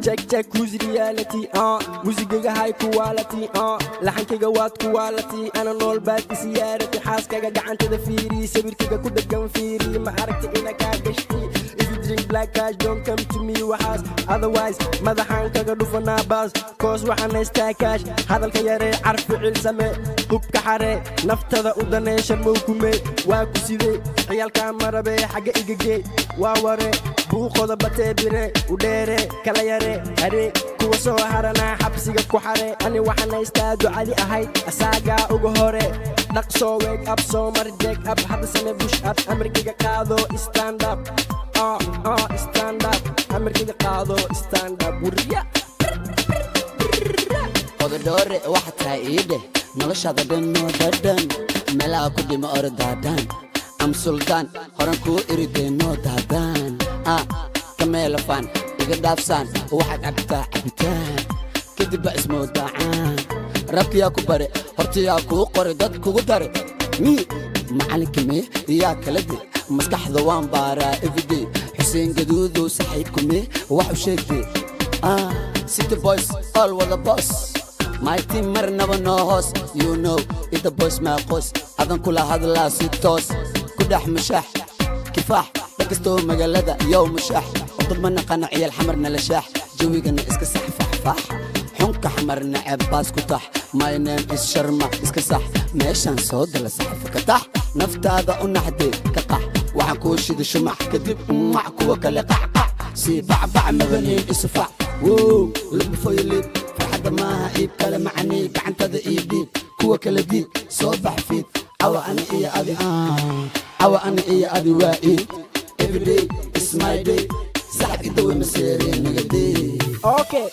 Check, check, who's reality? Muusigayga high quality, laxankayga waad quality. Ana nool baad isiyaaratay. Xaaskaga gacantada fiiri, sawirkayga ku dhagan fiiri. Ma aragta ina kaa gashti? If you drink black cash, don't come to me waxaas, otherwise madaxaan kaga dhufanaa baas, 'cause waxaan haystaa cash. Hadalka yaree, car ficil same, hubka xaree, naftada u danee. Sharmow kumee waa ku sidee? Ciyaalkaa marabee xagga igagee waa ware buuqoda batee bire u dheere kala yare haree kuwa soo haranaa xabsiga ku xare. Ani waxaan haystaa ducadi ahayd asaagaa uga hore. Dhaqsoo wake up, soo mar check up, hadda same push up. Amarkiga qaado, stand up, stand up. Amarkiga qaado, stand up, wurya. Ododhoore waxa tahay ii dheh, noloshaada dhan noo dhadhan, meelaha ku dhimo ordaadaan am suldaan horan kuu iridee noo daadaan ah kameelafaan iga dhaafsaan. Waxaad cabtaa cabitaan kadib ba ismoodacaan. Rabkiyaa ku bare, hortiyaa kuu qore, dad kugu dare mii macalinka mee yaa kala de. Maskaxda waan baaraa everyday. Xuseen Gaduudow saxiibku mee wax u sheegtee? Ah, city boys all wada boss, my team marnaba noo hoos. You know ida boys maaqoos adan kula hadlaa si toos ku dhex mushaax kifaax dhakastoo magaalada yow mushaax. Dad ma naqana, ciyaal Xamar nala shaax, jawigana iska sax faxfaax, xunka Xamar naceb baas ku tax. My name is Sharma, iska sax meeshaan soo gala, saxafa ka tax, naftaada u naxdee ka qax. Waxaan kuu shida shumac kadib mac kuwa kale qacqac sii bacbac mabaniin isufac. Wow, look before you leap. Farxadda maaha iib kale macanii, gacantada ii dhiib, kuwa kale diid, soo bax fiid. Cawa ani iyo adi, cawa ani iyo adi waa iid. Everyday is my day. Saxib idawe maseeree nagadee. Okay,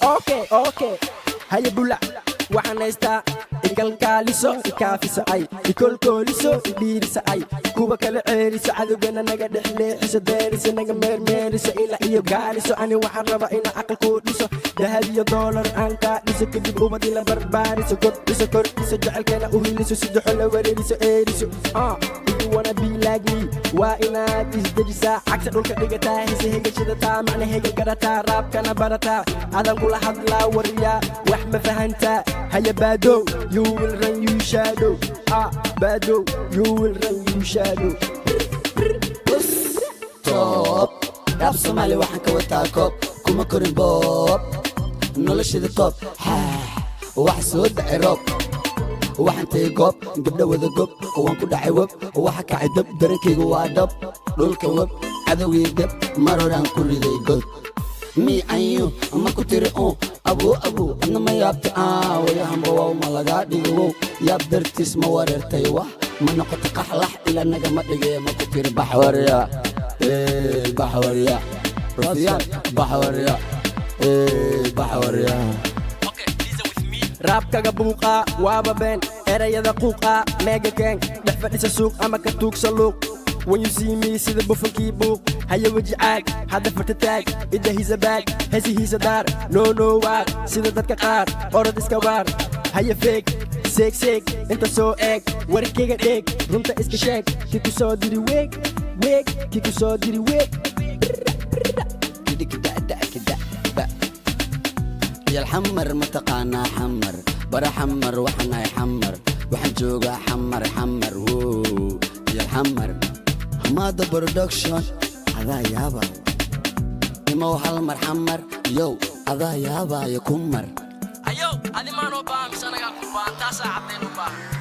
haya bulac. Waxaan haystaa ikalkaaliso, ikaafiso, ay ikolkooliso, idhiiriso, ay kuwa kala ceeriso, cadowgana naga dhex leexiso, deeriso, naga meermeeriso, ila iyo gaariso. Ani waxaan rabaa inaan aqal kuu dhiso, dahab iyo doolar aan kaa dhiso, kadib ubadila barbaariso, kordhiso, kordhiso jecelkeena, u hiliso, sidaxo la wareeriso, eeriso. If you wanna be like me, waa inaad isdejisaa, cagta dhulka dhigataa, hise hegashadataa, macna hega garataa, raabkana barataa. Adan kula hadlaa wariyaa, wax ma fahantaa? Haya baadow, you will run, you shadow. Ah, baadow, you will run, you shadow. Top rap Soomaali waxaan ka wataa koob, kuma korin boob, noloshada toob. Wax soo dacay roob, waxaan tegey goob gabdho wada gob, waan ku dhacay web, waxa kacay dab, darankaygu waa dhab, dhulka web, cadowgii deb, mar horaan ku riday god. Me and you ma ku tiri un abuu abuu adna ma yaabta? Wayahanba wow ma lagaa dhigo? Wow, yaab dartiis ma wareertay? Wax ma noqoto qaxlax ila nagama dhige? Ma ku tiri baxwarya baxwarya rufyaan baxwarya baxwarya? Raabkaga buuqa waaba been, erayada quuqa meega keen, dhex fadhisa suuq ama ka tuugsa luuq. When you see me, sida bufankii buuq, haya weji caag, hadda farta taag, ida hiisa baag, hesihiisa daar, no no waar sida dadka qaar, orod iska waar. Haya feeg seeg seeg, inta soo eeg, warkayga dheeg, runta iska sheeg, ki ku soo diri weeg weeg, ki ku soo diri weeg. Yal Xamar ma taqaanaa? Xamar bara, Xamar waxaan ahay, Xamar waxaan joogaa, Xamar Xamar wow. Yal Xamar Hamada Production adaa yaabay imow hal mar Xamar yow adaa yaabaayo ku mar. Ayow, adi maanoo baahan mise anagaa ku baahan? Taasaa caddayn u baahan.